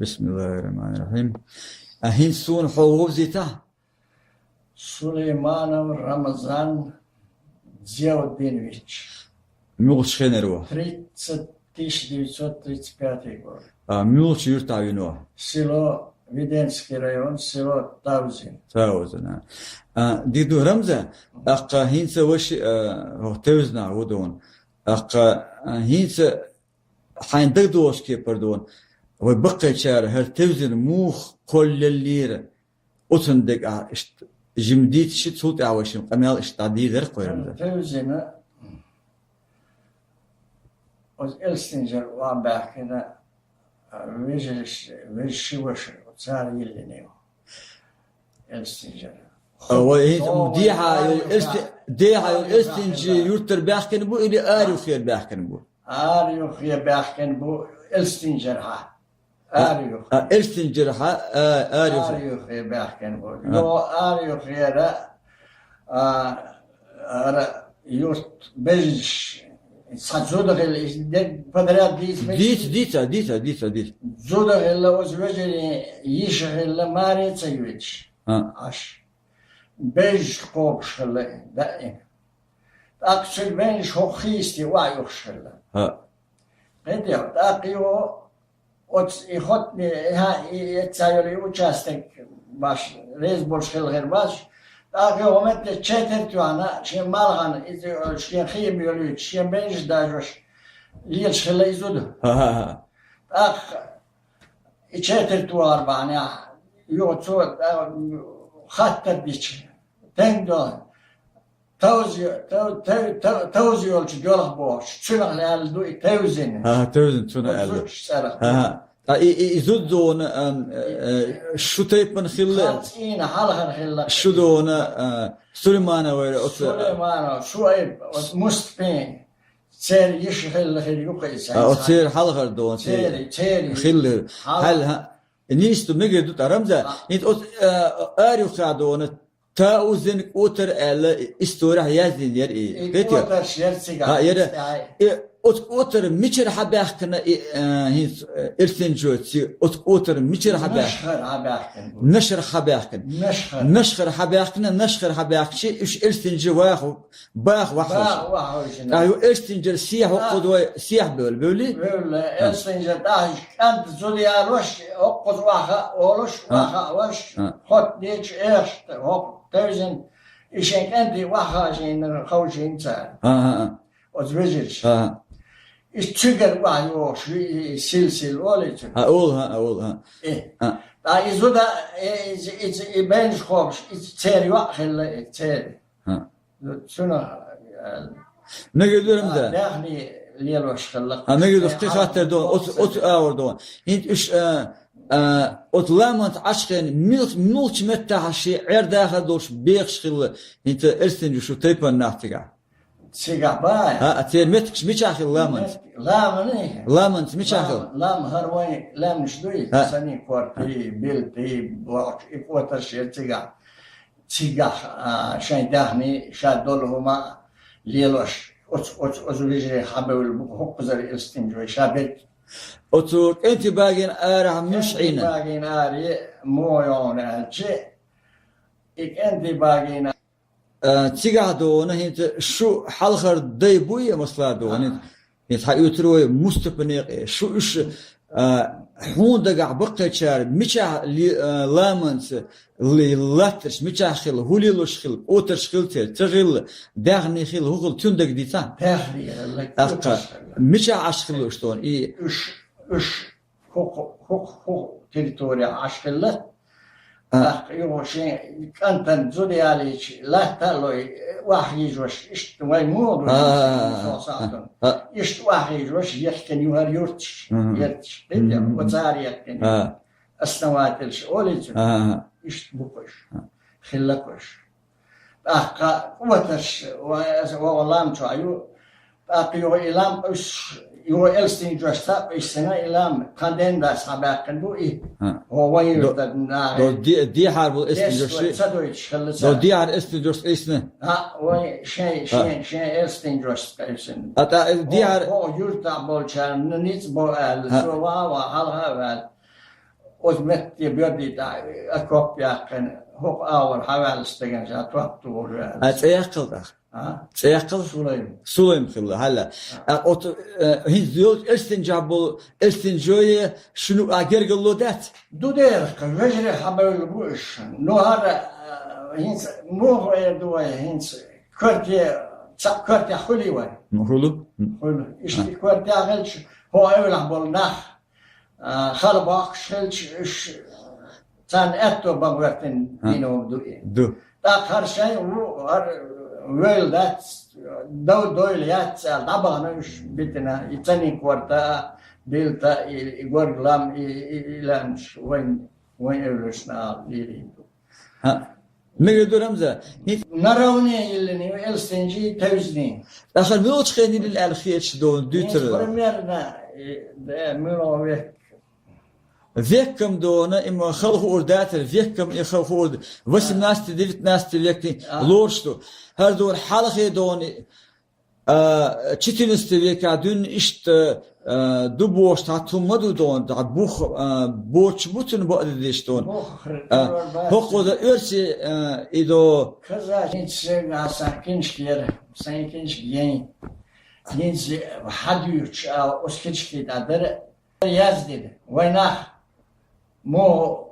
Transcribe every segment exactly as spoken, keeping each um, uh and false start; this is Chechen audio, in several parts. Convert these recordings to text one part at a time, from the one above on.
Бисмиллахир-рахманир-рахим. А хӀинца суна хьо вовзийтахьа? Сулейманов Рамазан Зиявдинович. Муьлхачу хенара ву? Тридцать, тысяча девятьсот тридцать пятый год. А, муьлхачу юьртахь вина ву? Село Веденский район, село Таузин. Таузин, а. А, дика ду, Рамзан, тӀаккха хӀинца ваша, а, хӀокху Тевзинехь ву дуна. ТӀаккха, а, хӀинца хьайна дагадогӀучу кепара дуна, вай баккхийчара хӀара Тевзина муха кхоллаеллера, оцунна дагахь иштта жима дийцича, цул тӀаьхьа вай шимма къамел иштта дӀадийр дара кхойрам дан. Тевзина оцу Элстинчара охьабаьхкина, а, вежарш, вежарий ваша, цара йиллина ю. Элстинчара. А, вай хӀинца дехьа йолу Элсти-, дехьа йолу Элстинчу юьртара баьхкина бу или араюххера баьхкина бу? Араюххе баьхкина бу Элстинчархьа. Араюххе. А, Элстинчархьа, а, араюххе. Араюххе баьхкина бу. А. Йо, араюххера, а, ара юрт бежнаш, цхьа зуда хилла, иза дерг подряд дийца мегаш? Дийца, дийца, дийца, дийца, дийца. Зуда хилла, оцу вежарийн йиша хилла, маре ца йойтуш. А. Аш. Бежнаш кхобуш хилла даим. ТӀаккха цуьнан вежарий хӀокху хийсте охьаюхуш хилла. ХӀаъ. КхетӀе, тӀаккха йо, оцу и хотне, и хьан, и, и цхьа йолу и участок баш, реза болуш хилла хир баш, тӀаккха йо, хӀокху метте четар тоьхна, шен малхана, иза, шен хима йолуьйтуш, шен бежнаш дажош, лелаш хилла и зуда. ХӀаъ, хӀаъ, хӀаъ. ТӀаккха и четар тохар бахьанехь, йо, цо, а, хаттар дича, тенга до, Товзи-, тов-, тов-, тов-, Товзи йолчу доьлху бохуш, цунах аьлла ду и Тевзина. ХӀан, Тевзина цунах аьлла ду. Зудчу цӀарах. ХӀан, хӀан. Ткъа и, и, и зуда дуна, ам, э, э, шу тайпана хилла? Хьал цӀийна хьалхара хилла. Шу дуна, а, Сулейманов вара оцу. Сулейманов, Шуайб, оцу Мустапин. Церан йиша хилла хир ю кхин. А, оцу церан хьалхара дуна, церан, церан. Хилла. Хьал-, хьал-, хьан. Нийса ду, мегар ду, тӀа Рамза. А. ХӀинца оцу, а, араюххехь дуна, Таузин кӀотар аьлла, исторехь яздина яра и. И кӀотарш яра цигахь. ХӀаъ, яра. И оцу кӀотар мичара хьабаьхкина и, а, хӀинца, а, Элстинчо ци-, оцу кӀотар мичара хьабаьхкина? Нашхара хьабаьхкина бу. Нашхара хьабаьхкина. Нашхара. Нашхара хьабаьхкина, Нашхара хьабаьхкича, уьш Элстинче ваха, баха вахьа хьожуш. Баха вахьа хьожуш. А, ю Элстинчара сехьа хӀокхуза вай, сехьа бевлла, бевлли? Бевлла. А. Элстинчара тӀаьхьа кӀант зуда ялош, хӀокхуза ваха олуш, а, ваха а ваш, а, хӀотта дечу эхашта, хӀокху Тевзина, и шен кӀентий охьахажийнарг ховшийна цара. А, а, а. Оцу вежарша. А, а. И цуьнгара охьайохуш, и, и силсила олий цуьнга? А, олу, а, олу, а. Э. А. Ткъа и зуда, э, и, и, и, и бенаш кхобуш, и церан йоӀ хилла, и церан. А. Цунах, а, мегар ду, Рамза? А, даьхни лелош хилла. А, мегар ду, кхин хаттар ду, оцу, оцу агӀор ду. ХӀинца уьш, а, а, оцу ламанца Ӏаш хенахь, мил-, муьлхачу меттехь шен Ӏер-дахар долуш бехаш хилла, хӀинца Элстинчу шу тайпана нах цигахь? Цигахь бай. А, а церан меттигаш мичахь хилла ламанца? Мет-, ламанца? Ламанца мичахь хилла? Лам-, лам-, хӀара вайн лаьмнаш дуй? А. Саний, Корти, Билти, бохучу и кӀотарш яра цигахь. Цигахь, а, шайн даьхни, ша долу хӀума лелош, оцу, оцу, оцу вежарий хьабевлла бу хӀокхузара Элстинчу вай ша берг. Оцу кӀентий багийна арахь муьш Ӏийна? КӀентий багийна аре муха йогӀу аьлча, и кӀентий багийна. А, цигахь дуна, хӀинца шу хьалхара дай буй, масала дуна? ХӀинца хьан оьцур вай Мустапа некъе. Шу уьш, а, хьуна дагахь баккхийчара мичахь ли-, а, ламанца ли-, латтарш мичахь хилла, хӀун лелош хилла, кӀотарш хилла церан, ца хилла, даьхни хилла, хӀун хилла, цуьнан дага дийцахьа? Даьхни хилла, кӀотарш хилла. ТӀаккха мичахь Ӏаш хилла уьш дуна? И уьш, уьш хӀокху, хӀокху, хӀокху территорехь Ӏаш хилла. А. ТӀаккха юха шен кӀантана зуда ялийча, латта а лой, охьахьийжош, иштта вай муха ду, а, а, а, а, а, а, иштта охьахьийжош, яхкина ю хӀара юрташ, мгм, юрташ, кхетий, мгм, оцара яхкина ю. А. Основательш олий цуьнан. А, а, а. Иштта бу кхуьш. А. Хилла кхуьш. ТӀаккха кӀотарш, ва-, аса вогӀу лам чохь ю. ТӀаккха юха и лам къуьссуш, юха Элстинчошца къуьссина и лам, тхан денна дас хьабаьккхина бу и. ХӀа. ХӀо вайн юьртара нахе. До де-, дехьара бу Элстинчош. Ца дойтуш хилла цара. До дехьара Элстинчош къийсина. ХӀа, вайн шайн, хӀа, шайн, шайн Элстинчош къийсина. А, тӀа, э, дехьара. ХӀо, хӀо юьртахь болчарна ницкъ бо аьлла, хӀа, цо ваха, ваха, хьалха а ваьлла. Оцу метте боьрдий тӀе окоп яьккхина, хӀокху агӀор хьаваьлла стеган ша топ тухуш ваьлла. А цӀе яккхал тӀаккха? А? ЦӀе яккхал? Сулайм. Сулайм хилла, хьалла. А. А оцу, э, хӀинца йолчу Элстинчохь болу, Элстинчоье шуна а гергарло дац? Ду дера, вежарий хьабевлла бу уьш. Ну, хӀара, э, хӀинца муха эр ду вай, хӀинца коьрте, цхьаъ коьртехь хуьлий вай? Ну, хуьлу. Хуьлу. Иштта А. коьртехь хилча, хӀокху эвлахь болу нах, а, хала бохкуш хилча, уьш, царна аьтто бан гӀоьртина А. дина хӀума ду и. Ду. ТӀаккха хӀара шайн ву, хӀара вевлла дац, дов дойла яц аьлла, дӀабахана уьш битина, и цӀанийн корта а, билта а, и, и горга лам, и, и, и лаьмнаш вайн, вайн эвларшна ала лелийна ду. ХӀаъ. Мегар ду, Рамзан? ХӀинца наравне йиллина ю Элстинчий, Тевзний. ТӀаккха муьлхачу хенахь йиллина аьлла хеташ ду, дуьйцур. ХӀинца примерно, э, да, муьлха век. Веккам дона, и ма хала хуур дацара, веккам и хала хуур ду. Восемнадцатый, девятнадцатый век тӀе А. лоруш ду. ХӀара дона хьалхе дона, А, четырнадцатый векахь дуьйна иштта, а, ду бохуш цхьа хӀума ма ду дона, цхьа бух, а, боцуш бу цуьнан бакъдерг деш дона. Бух, А, хӀокхуза оьрси, а, и до. Каза, хӀинца сайн киншка яра, сайн киншка яйн. ХӀинца хьадуьйцуш, а, оцу киншкий тӀе дара яздина. Вай нах, муха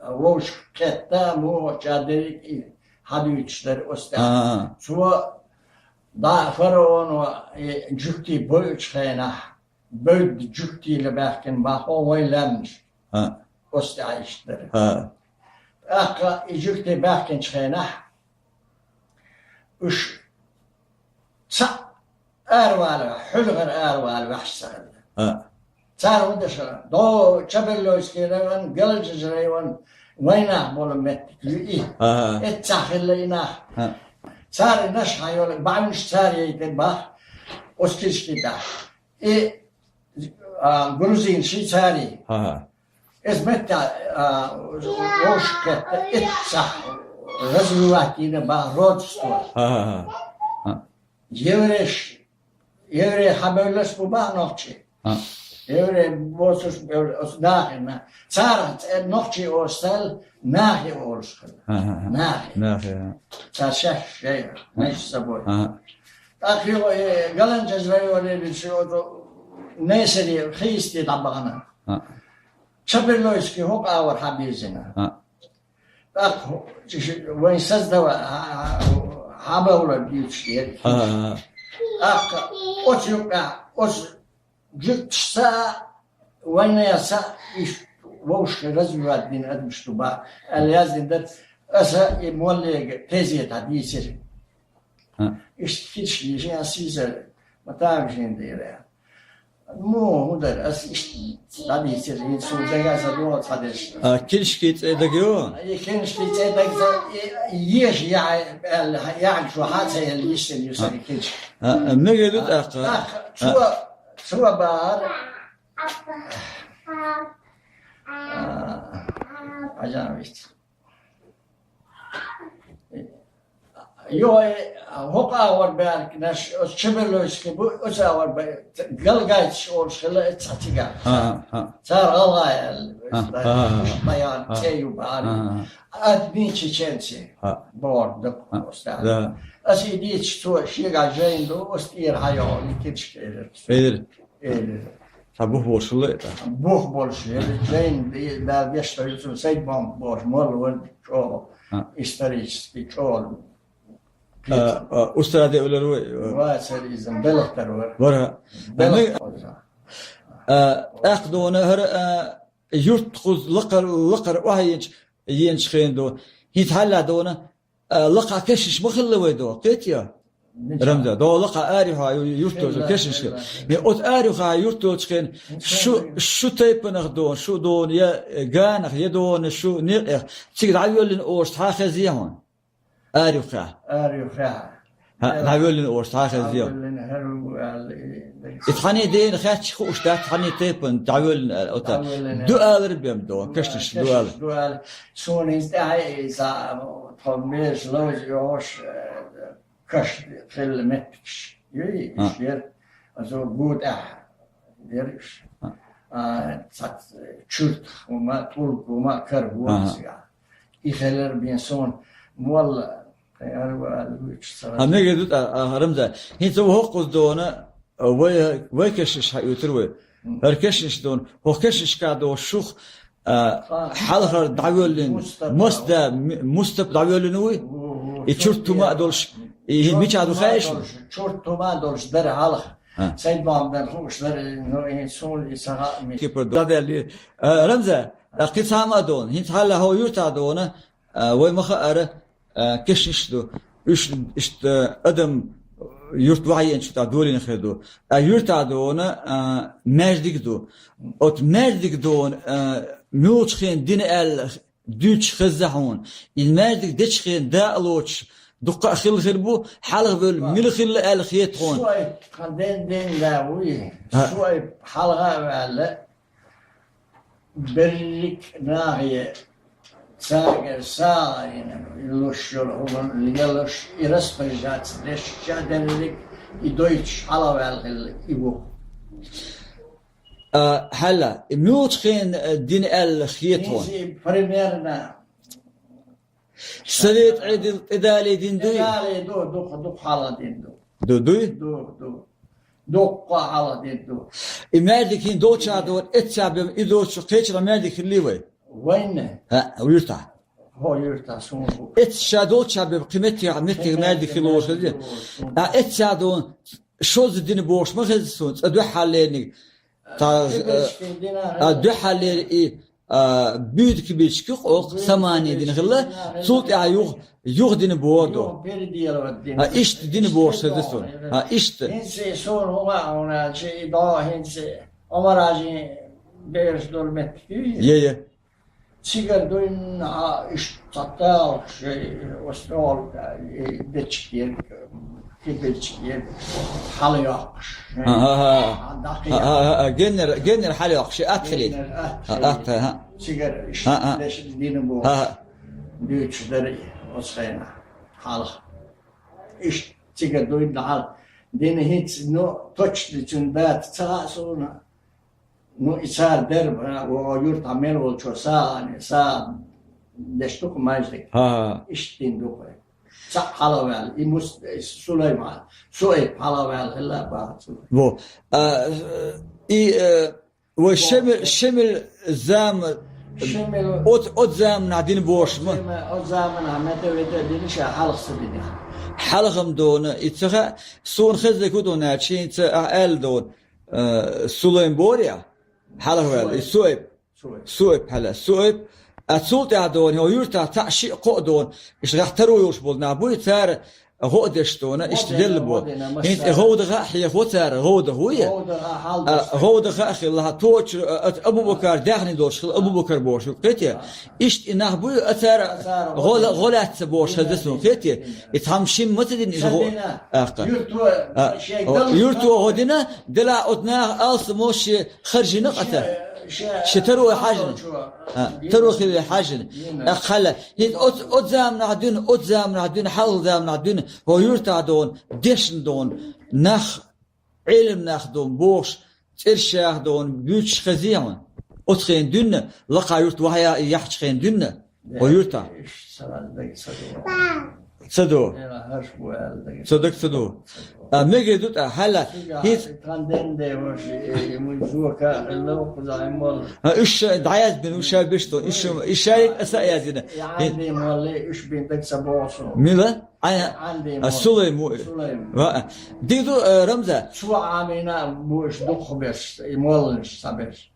вовшах кхетта, муха чӀагӀдерг и хьадуьйцуш дара оцу тӀехь. ХӀан. Цо дӀа фараоно и жуьгтий бойучу хенахь, бевдда жуьгтийла баьхкина боху вайн лаьмнаш. ХӀан. Оцу тӀехь иштта дара. ХӀан. ТӀаккха и жуьгтий баьхкинчу хенахь, уьш цхьаъ аравала, хьуьлхара аравала ваьхьаш ца хилла. ХӀан. Цара хӀун деш хилла? ДӀо Чаберлойский район, Галанчаш район, вайн нах болу меттиг ю и. ХӀан. Эццахь хилла и нах. ХӀан. Цара наш хьайола, бӀаьвнаш цара яйтина боху оцу киншкий тӀехь. И, а, грузинаш цара. ХӀан. Иза меттехь, а, вовшах кхетта, эццахь развивать йина боху родство. ХӀан, хӀан, хӀан. Еврейш, еврей хьабевлларш бу боху нохчий. ХӀан. Еврей боцурш бевлла оцу нахана. Царах цӀе нохчий олуш ца хилла, нахи олуш хилла. ХӀан, хӀан, хӀан. Нахи. Нахи, хӀан. Цара шаьш шайн, между собой. ХӀан. ТӀаккха юха, э, Галанчаш районе бийцича, оцу Несаре хи йисте дӀабахана. ХӀан. Чаберлойский хӀокху агӀор хьабирзина. ХӀан. ТӀаккха хӀу-, чу-, вайн создава-, хьа-, хьа-, хьабовлар дуьйцуш дера. ХӀан, хӀан, хӀан. ТӀаккха оцу юкъахь, оцу жуьгташца а, вайнеца а иштта вовшах развивать дина адамаш ду боху, аьлла яздина дара. Аса и моллега тезетахь дийцира. ХӀан. Иштта кхидӀа дийшина, ас йийцар, ма тагашийна дийра. Муха хӀун дара, ас иштта дӀадийцира, хӀинца суна дагахь ца догӀу цхьа дерш. А, киншкий цӀе дагайо? И киншкий цӀе дагца, и, и еша яхьа аьлла, яхьа чу хьа ца елла йисина ю сан киншка. А, а, мегар ду тӀаккха? ТӀаккха А. цо, цо бахара. А, Ӏажам виц. Йой, хӀокху агӀор баьргнаш, оцу Чаберлойский бу, оцу агӀор баьрг, галгайташ олуш хилла, эццахь цигахь. ХӀан, хӀан. Цара гӀалгӀай аьлла, ХӀан, хӀан, хӀан. Уьш баян ХӀан. цӀе ю бахьана. ХӀан, хӀан. Одни чеченцы ХӀан. бохург ду ХӀан. оцу тӀехь. Да. Аса и дийцича, цо шегахь жайна ду, оцу тӀера хьайогӀу, и кирчка элира. Элира. Элира. Цхьа бух болуш хилла и тӀаккха? Бух болуш хилла. Жайна Дала гечдойла цунна, Сайд-Мохьмад бохуш молла вара чӀогӀа, ХӀан. исторически чӀогӀа. А, а, устради эвлар вай? Вацар иза, белхтар вара. Вара. Белхтар вара. А, тӀаккха дуна хӀара, а, юрт кхуза лакхара, лакхара охьаеъча, еъначу хенахь ду. ХӀинца хьалха дуна, а, лакхахь кешнаш ма хилла вай ду, кхетий? Мичахь? Рамзан, ду лакхахь арахьа ю-, юрт йолчу Хилла, кешнаш хилла. хилла. Е оцу арахьа юрт йолчу хенахь Мичахь шу, ду? шу тайпанах дуна, шу дуна, я ганах, я дуна, шу некъех. Цига дӀайоьллина оша цхьа хезий хьуна? Арахьа. Арахьа. ХӀа, дӀавоьллина оша цхьа хезий? ДӀавоьллина хӀара ву аьлла, и И цхьанний дена хаьттича хууш дац, цхьанний тайпана дӀавоьллина аьлла, ота. ДӀавоьллина. Ду алар бен ду, кешнаш ду алар. Кешнаш ду алар. Суна иза тӀаьхьа иза, тхо меж ловза йогӀуш, э, каш хилла меттигаш. Юй, А. иш яра. Азо гу тӀаьхьа яра иш. А. а, цхьацца чуртах хӀума, тӀулг хӀума кара бора цигахь. И хилар бен сона, молла, тхайн ара вала вуьйцуш ца хаза. Хьан мегар ду тӀа, а, Рамза, хӀинца вай хӀокхуза дона, а, вай, вай кешнаш хьаоьцур вай. ХӀара кешнаш дона, хӀокху кешнашкахь долуш шух, а, хьалхара дӀавоьллина, Мустапа, Мустапа дӀавоьллина вуй? И чурт хӀума а долуш, и хӀин мичахь ду хаьий шуна? Чурт хӀума а долуш дара хьалха. Сайд-Мохьмадан хууш дара, ну, и суна и ца хаьа ми. Кипр ду. ДӀадаьлла. А, Рамза, а, кхин цхьа хӀума а дона, хӀинца хьалха хӀокху юьртахь дона, а, вай ма хаъара, а, кешнаш а ду. Уьш, иштта, адам юрт вахьеанчу тӀехь долийна хир ду. А юьртахь дона, а, маьждиг а ду. Оцу маьждиг дона, а, муьлхачу хенахь дина аьлла дуьйцуш хезна хьуна. И маьждиг дечу хенахь дакъа лоцуш дуккха а хилла хир бу, хьалха волу мила хилла аьлла хета хьуна. Суайб, тхан ден ден да вуй. Суайб хьалха а ваьлла, берриг нахе цаьргара сагӀина луш йолу хӀума лелош, и распоряжаться деш, ша дерриг и дойтуш хьалха ваьлла хилла и ву. А, хьалха, и муьлхачу хенахь, а, дина аьлла хета хьуна? Иза примерно Совет Ӏедал тӀедале дина дуй? ТӀедале ду, дукха, дукха хьалха дина ду. Ду, дуй? Ду, ду. Дуккха хьалха дина ду. И маьждиг хӀинца долчохь дона, эццехь бен и доцуш кхечанхьа маьждиг хилла вай? Вайна? ХӀаъ, юьртахь. ХӀо, юьртахь суна бу. Эццехь ша долчохь бен кхин меттехь, меттехь маьждиг хилла волуш хезий? А эццехь дона, шозза дина бохуш ма хеза суна, цкъа дуьххьарлерниг. Та, а, дуьххьарлера и, а, буьйда кибичка кхокх самани дина хилла, цул тӀаьхьа юха, юха дина боху. А, иштта дина бохуш хеза суна. А, иштта. ХӀинца суна хӀума а хьуна, чи и дӀо хӀинца Омар-Хьаьжин бераш долу меттиг ю иза? Е, е. Цигара дуьйна, а, иштта цхьа талхаш, э, остол, э, дечиг ерг, кибелчиг ерг, хьалайоккхуш. А, а, а. А, дӀакхиа. А, а, а, а, геннара, геннара хьалайоккхуш, атта хилийта. Геннара атта хилийта. А, атта, а. Цигара иштта деш дина бохуш. А, а. Дуьйцуш дара и оцу хенахь хьалха. Иштта цигара дуьйна хьалха. Дина хӀинца, ну, точно цуьнан дата ца хаьа суна. Ну, и цара дерг, а, о, юьртахь мел волчо сагӀа, сагӀа деш ду-кх маьждиг. ХӀа-хӀа. Иштта дина ду-кх. Цхьаъ хьалха ваьлла, и Мус-, и Сулайман, Суайб хьалха ваьлла хилла баха цо. Во. А, и, э, вай Шемил, Шемил зама, Шемил оц-, оцу заманахь дина бохуш ма. Оцу зама-, оцу заманахь мета-вета дина, ша хьалха ца дина. Хьалха-м дона, и ца хаьа, суна хеза хӀу дона, чийна ца ахь аьлла дона. Э, Сулайм бора, хьалха ваьлла, и Суайб. Суайб. Суайб хьала, Суайб. А цул тӀаьхьа дона, хӀо юьртахь цхьаъ шиъ кхоъ дона, иштта гӀехь таро йолуш болу нах буй, цара гӀо а деш дона, иштта делла бо. ХӀинца и ГӀовдаха а хьехо цара, ГӀовдаха вуй? ГӀовдаха а хьал а, деш. ГӀовдаха а хилла, хьан точу, а, а, Абу-Бакар даьхни долуш хила, Абу-Бакар бохуш ю, кхетий? Иштта и нах буй, а цара гӀо ла-, гӀо лаьцна бохуш хеза суна, кхетий? И цхьамма шимма ма ца дина иза гӀо. Ца дина. Аккха. Юрто, а, шайга о, далла юрто гӀо дина, делахь оцу наха алсамо шен харжина къа ца. Шен, шен, шен таро хьажина. А, таро хилла хьажина. Аккха хьала. ХӀинца оцу, оцу заманахь дуьйна, оцу заманахь дуьйна, хьалха заманахь дуьйна, хӀо юьртахь дона, дешна дона, нах, Ӏелам нах дона, бохуш, цӀершах дона, буьйцуш хезий хьуна? Оцу хенахь дуьйна, лакха юрт вахьа яхьачу хенахь дуьйна. Хьо юьртахь? Ца до. Ца даг ца до. А, мегар ду тӀа, хьала, хӀинца. Тхан ден де ваша, э, муй зока, ловкъа займол. А, уьш ша дӀаязбина, уьш ша беш до, уьш ша, уьш шарик аса а язйина. Янди молли, уьш бин даг ца боху. Мила? Ай, а, Сулайм ву. Сулайм. Ва, а, дигду, э, Рамза. Цу Ӏамина бу уьш дукхахберш, и молланаш ца берш.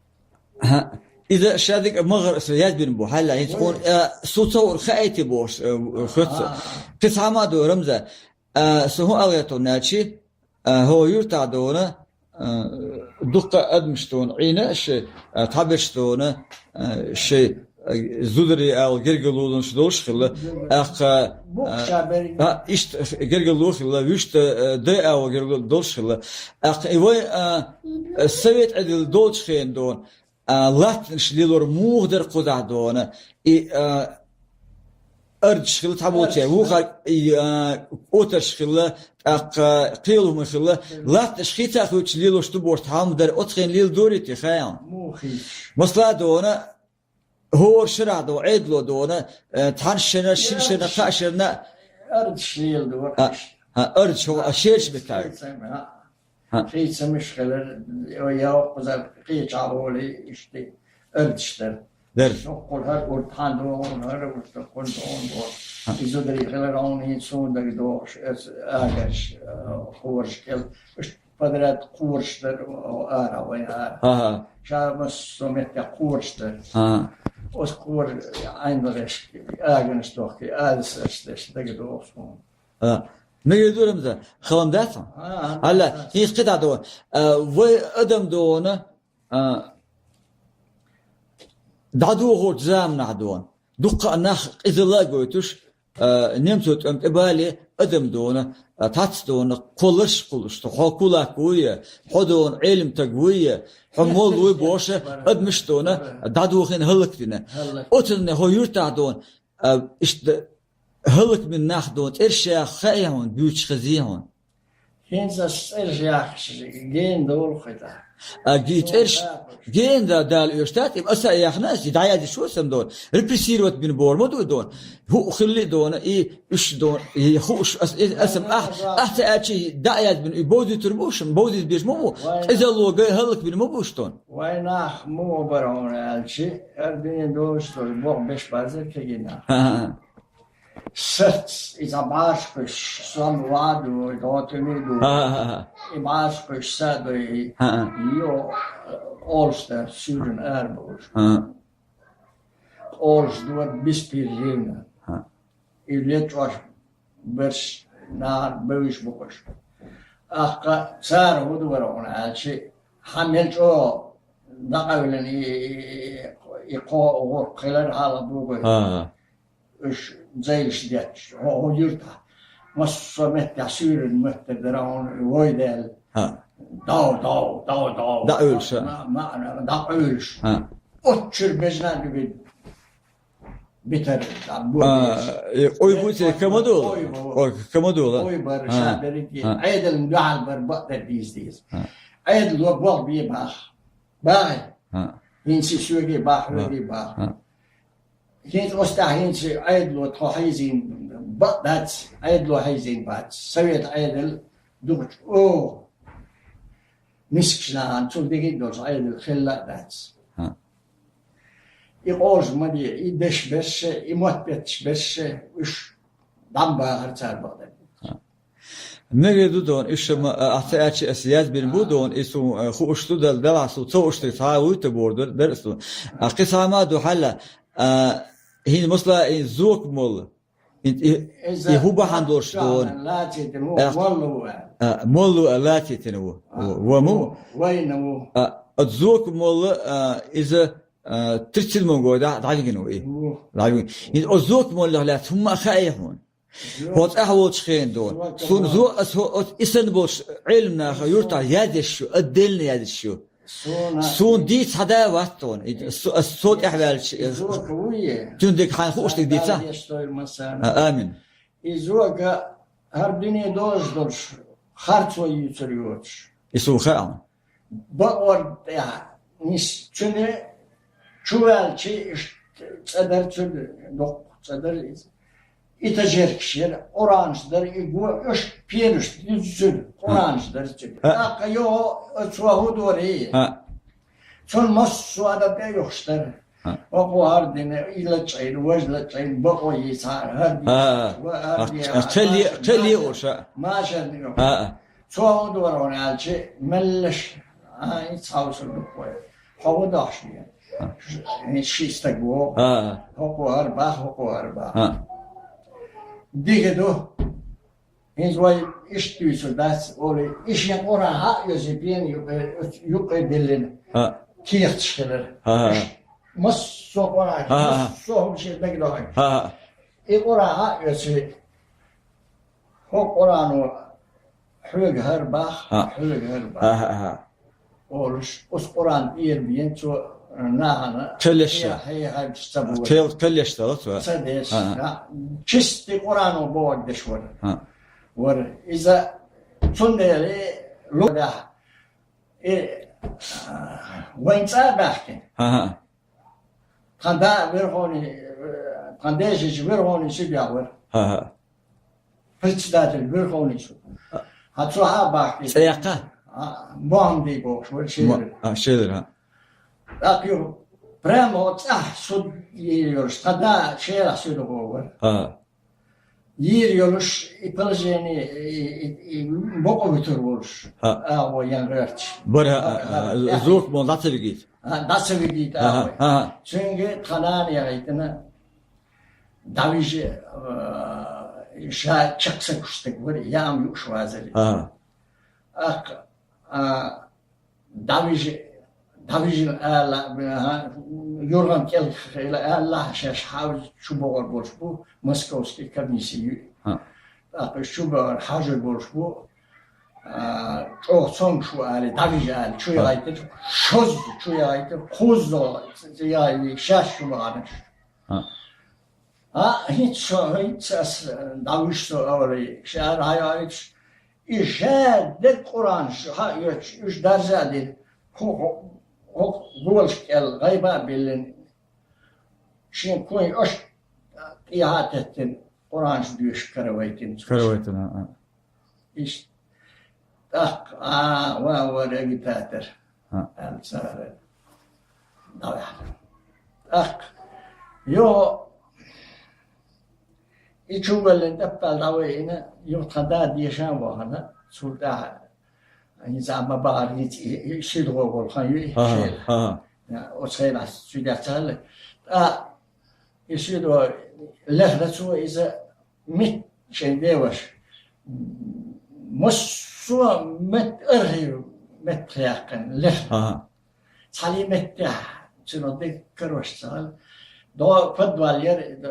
Ага. Иза шадерг а магӀар аса язбина бу, хьалла, хӀинца хьуна, а, суна ца хуур хаийти бохуш, а, хоьтту со. Ага. Кхин цхьа хӀума а ду, Рамза. А, со хӀун ала гӀертарг аьлча, а, хӀо юьртахь дона, а, дуккха а адамаш дона, Ӏийна а шайн, а, тхьаберш дона, а, шайн, а, зударий ала гергарлонаш долуш хилла, аккха, а, а, иштта гергарло хилла, вуьшта, а, дай ала гергарло долуш хилла. Аккха и вай, а, совет Ӏедал долчу хенахь дона, а, латтанаш лелор муха дара кхузахь дона, и, а, Ардаш хилла цхьаболчаьрга, вухар, и, а, отарш хилла, тӀаккха кхелума хилла, латташ хийца хуьйцуш лелош ду бохуш цхьа хӀума дара, оцу хенахь леладора те, хаьий хьуна? Муха хийцаш? Масала дона, хӀора шарахь дона, Ӏедало дона, э, цхьана шарна, шина шарна, кхаа шарна. Ардаш леладора. А, а, ардаш хӀо, а, шераш меттахь. Хийцамаш хилар, я кхузара кхечахь волий, иштта ардаш дара. Дара. Соккхул хӀара урд хьан догӀун, хӀара урд соккхун догӀун боху. Иза зударий хилар хьуна хӀинца суна дага догӀуш, аса агарш, а, кхораш кӀел. Иштта подряд кхораш дара, о, ара, вайн ара. Ага. Ша массо а меттехь кхораш дара. Ага. Оцу кхора ӀайндагӀеш, аганаш дохкий, адасаш деш, дага догӀу суна. А, мегар ду, Рамзан, халам дац хьуна? А, а, Алла, а. ХӀинца кхидӀа дона. А, вай адам дона, а, дӀадохучу заманахь дона. Дуккха а нах къизалла а гойтуш, а, немцо тӀом тӀе бале, адам дона, а, тац дона, кхолларш а кхуллуш, хьо кулак вуй, хьо дона Ӏелам таг вуй, хьо молла вуй бохуш, адамаш дона, дӀадохийна хӀаллакдина. Оцунна хӀо юьртахь дона, а, иштта хӀаллакбина нах дона цӀерш яха хаьий хьуна, буьйцуш хезий хьуна? ХӀинца ас цӀерш яхча, гена долу хӀета. А, ги цӀерш гена да-, Дала оьшуш дац, и аса а яхна, аса и дӀаяздеш ву сан дона. Репрессировать бина бохур ма ду и дона. ХӀуъу хилли а дона, и уьш дона, и хууш, ас, и, аса, ахь, ахь ца аьлча, и дӀа а яздина, и бовзуьйтур бу шуна, бовзийта безаш ма бу. Къизалло гай хӀаллакбина ма бу уьш дона. Вай нах муха бара хьуна аьлча, хӀара дуьне долуш долу, боху беш базар кегий нах. Сац, иза бӀарш кхуьссуш, сон ван ду, дотуьми ду. ХӀа-хӀа-хӀа. И бӀарш кхуьссуш са а дой, ХӀа-хӀа. Йо, къолаш дар суьйранна ара бовлуш. ХӀа. Къолаш дора беспрерывно. ХӀа. И лечкъош берш нахана бевзаш бу кхуьш. Ахка цара хӀун ду вара хьуна аьлча, хьан мел чӀогӀа дӀакъевлина и, и, и, и кхо гӀуркх хилар хьалха богой. ХӀа-хӀа. Уьш зайлаш детташ, хӀо-, хӀо юьртахь. Массо а меттехь суьйранна меттара дара хьуна вой даьлла. ХӀа. Дов, дов, дов, дов. ДӀакъевлуш, а? Ма-, ма-, дӀакъевлуш. ХӀа. Оццуьра бежна а дуьгу битар, а, и къой бу те, кама ду? Къой бу. Къой, кама ду, ла? Къой бар, ХӀа. Ша берриг а. ХӀа. Ӏедална дуьхьал бар бакъдерг дийца деза. ХӀа. Ӏедало болх бе баха. Бахьи. ХӀа. ХӀинца соьга бах, хьоьга бах. ХӀа. ХӀинца оцу тӀехь хӀинца Ӏедало тхо хьийзийна бакъ дац, Ӏедало хьийзийна бац. Совет Ӏедал дукхачу оха мискачу нахана цул дика а долуш Ӏедал хилла а дац. ХӀа. И къожа ма де, и деш берш а, и мотт бетташ берш а, уьш дӀа ма бахара цара бакъдерг. ХӀа. Мегар ду дона, уьш ма, а, ахь ца аьлча аса язбина бу дона, и суна, а, хууш ду дала, делахь суна ца хууш дерг цхьа а вуьйта бохур дара, дара суна. А, кхин цхьа хӀума а ду хьала, а, хӀинца масала, и зока молла. И, и, и хӀун бахьана долуш дона? Лацитина ву, молла ву аьлла. А, молла ву аьлла, лацитина ву. А, ву, ву ма ву? Вайна ву. А, оцу зока молла, а, иза, а, тридцать седьмом году дӀа-, дӀавигина ву и. Ву. ДӀавигина. ХӀинца оцу зока моллех лаьцна хӀумма а хаьий хьуна? ХӀо цӀахь волчу хенахь дона. Суна зо-, ас хӀо-, оцу и санна болуш Ӏелам наха юьртахь яздеш ю, отдельно яздеш ю. Суна дийца хьада вац тхуна. И со-, ас со тӀехь ваьлча, э, цуьнан дерг хьайна хууш дерг дийца. А, амин. И зока хӀара дуьне дозуш долуш харцо юьйцур йоцуш. И суна хаьа. Бакъор тӀехь нис цуьнан чу ваьлча, иштта цӀа дара цуьнан, доккха цӀа дара иза. Этажеркаш яра, къуранаш дара, и го, уьш пенаш дуьзна цуьнан, къуранаш дара цуьнан. ТӀаккха йо, цо хӀун дора и? Цунна массо а адам тӀе а юхуш дара. ХӀокхо хӀара дина, и лачкъийна, важа лачкъийна, бакъо йийца, хӀара дийца, ва хӀара дийца, кхел е-, кхел е уша. Машарна юхуш. Цо хӀун дора хьуна аьлча, меллаш, а, и цхьа вусар дукха вай. Хьо хӀун дохуш вен? Ш-, ши стаг ву. ХӀокхо хӀара бах, хӀокхо хӀара бах. Дика ду. ХӀинца вай иштта дуьйцур дац, олий, и шен къура хьа а оьзий пена юкъе, юкъе диллина. Кехаташ хилар. Массо а къура, массо а хӀума шен дагадохуьйтуш. И къура хьа а оьзий, хӀокху Къуръано хьоьга хӀара бах, хьоьга хӀара бах. Олуш, оцу Къуръан тӀера бен цо, нахана кхел еш. Хье-, хье-, хье-, ца бура. Кхел-, кхел еш дала цо. Ца деш. А, а. А, чисти Къуръано бохург деш вара. А. Вара. Иза цундела лу-, и, а, вайн цӀа а баьхкина. А, а. Тхан да верховный, э, тхан дешича верховный судья вара. А, а. Председатель Верховный суд. Хьа цо хьа бахки. ЦӀе яккха? А, Мохаммадий бохуш вара, Шелар. Мо-, а, Шелар, а. ТӀаккха юха прямо цӀахь суд йийр йолуш, тхан да Шелахь суьдагӀо вара. А. Йийр йолуш, и положение, и, и, и бокъо вуьтур волуш. А. АгӀо ян гӀерташ. Бара, а, а, а, а, зуркъ мо дӀа ца вигийта. А, дӀа ца вигийта, а, агӀо. А. Цуьнга тхан нана яхийтина, дӀавижа, а, ша чекхсагуш стаг вара, яам юуш вазари. Ага. Ах, а, дӀавижа, дӀавижа ала, а, юргӀан кӀел хила ала, шаьш хьавза чу богӀур болуш бу, московский комиссия ю. А. ТӀаккха уьш чу богӀур хьажур болуш бу, а, чӀогӀа цомгуш ву али, дӀавижа али, чу яхийтира, шозза чу яхийтира, кхузза яхийтира, шаьш чу богӀанаш. А. А, хӀинца со, хӀинца ас, э, дӀавуьжу со, олий, ша хьаяхийтуш, и ша дерг Къуръанаш хьаоьцуш, уьш даржа а дина, хӀу-, хӀу-, хӀу-, голаш кӀел гӀайба а биллина, шен куй ош тӀехьа а теттина, Къуръанаш доьшуш каравайтина цо. Каравайтина, а, а. Иштта. ТӀаккха, а, ва, вара агитатор, а, аьлла цара дӀаваьхьна. ТӀаккха, йо, и чу валлин тӀаппал дӀавайина, юха тхан да дешан вахана, цул тӀаьхьа, хӀинца а ма бахара, хӀинца и, и ши догӀа волу хан ю и. Ага, шел. Ага. Оцу хенахь цуьнан цхьаьна. ТӀаккха и ши догӀа лехна цо иза, мит шайн деваш. Массо а мет архив меттахъяьккхина лех. Ага. Цхьаллий меттехь, цуьнан дерг карош ца хилла. До подвал яра, до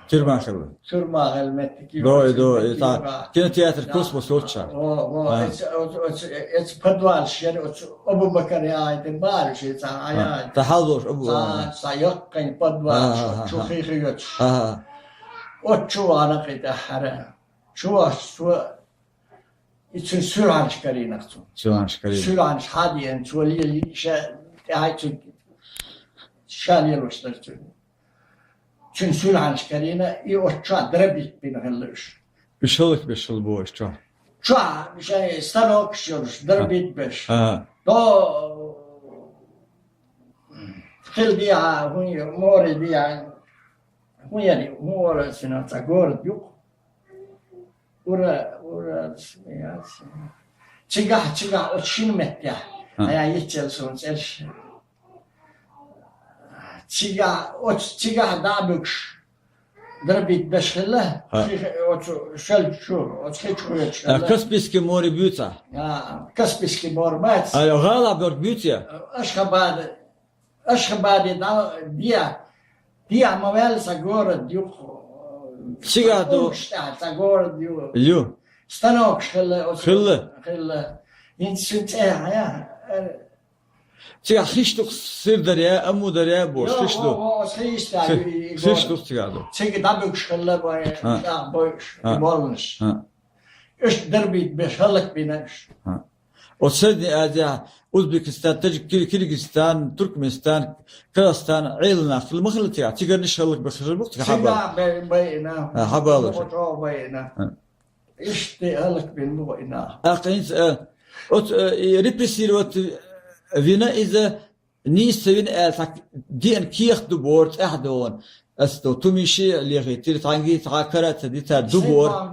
тюрьма хилла. Тюрьма хилла меттиг. До, до, и та кинотеатр, да, «Космос» волча. О, о, ага. Эц, оц, оц, эц подвалш яра, оц Абу-Бакар яхийтина бара ши цхьа, а, а, яхийтина. Та хьалдолуш Абу, ца, ага, ца яккхайн подвалш, ага, ага, чу, ага, хихийоцуш. Ага. Оцу чу вахана кхин тӀаьххьара. Чу вахча цо и цуьнан суьлхьанаш карийнах цо. Суьлхьанаш карийна. Суьлхьанаш хьадеана, цо лелийна, ша тӀаьхьа цуьнан ша лелош дара цуьнан. Цуьнан суьлхьанаш карийна, и оцу чохь дробить бина хилла уьш. Уьш хӀаллакбеш хилла боху уьш чохь? Чохь, шайн станокаш йолуш, дробить беш. Ага. До хила дехьа, хӀун ю, море дехьа, хӀун яри, хӀун вара цуьнан цхьа город юкъа. Ура, ура, смеяться. Цигахь, цигахь оцу шина меттехь. А. Ая йицъелла суна цӀерш. Цигахь, оцу цигахь дӀа а буьгуш, дробить беш хилла, а, ши хи-, оцу шел чу, оцу хи чу кхоьчуш, а, хилла. Каспийский море буьйцу? А, Каспийский море бац. А, гӀала берг буьйцу? Ашхабад, Ашхабаде дӀа, дехьа, дехьа ма ваьлла цхьа город юкъа. Цигахь ду. Уллаш тӀехь цхьа город ю. Ю. Станокаш хилла оцу. Хилла. Хилла. ХӀинца цуьнан цӀе хьан я? Цигахь хиш ду-кх Сырдарья, Амударья бохуш, йо, хиш ду. Во, во, оцу хиш ду, хи-, и, и хиш город ду-кх цигахь ду. Цига дӀабуьгуш хилла бой, а, тӀаккха бойуш, а, и болланаш. А. Иштта дробить беш хӀаллакбина уьш. А. Оцу Средней Азия, Узбекистан, Таджик-, Кир-, Киргизстан, Туркменистан, Казахстан, Ӏеланах хила ма хилла цигахь. Цигарниш хӀаллакбеш хилла бу-кх цигахь хьабалуш. Цигахь бай-, байина. А, хьабалуш. Боху чӀогӀа байина. А. Иштта хӀаллакбина бу и нах. ТӀаккха хӀинца, а, оцу, а, и репрессировать вина иза, нийса ца вина аьлла, цхьа деана кехат ду бохура цӀахь догӀун. Ас ду, тумише а лехийтира, цхьаьнгге цхьа кара а ца дитар ду бохура.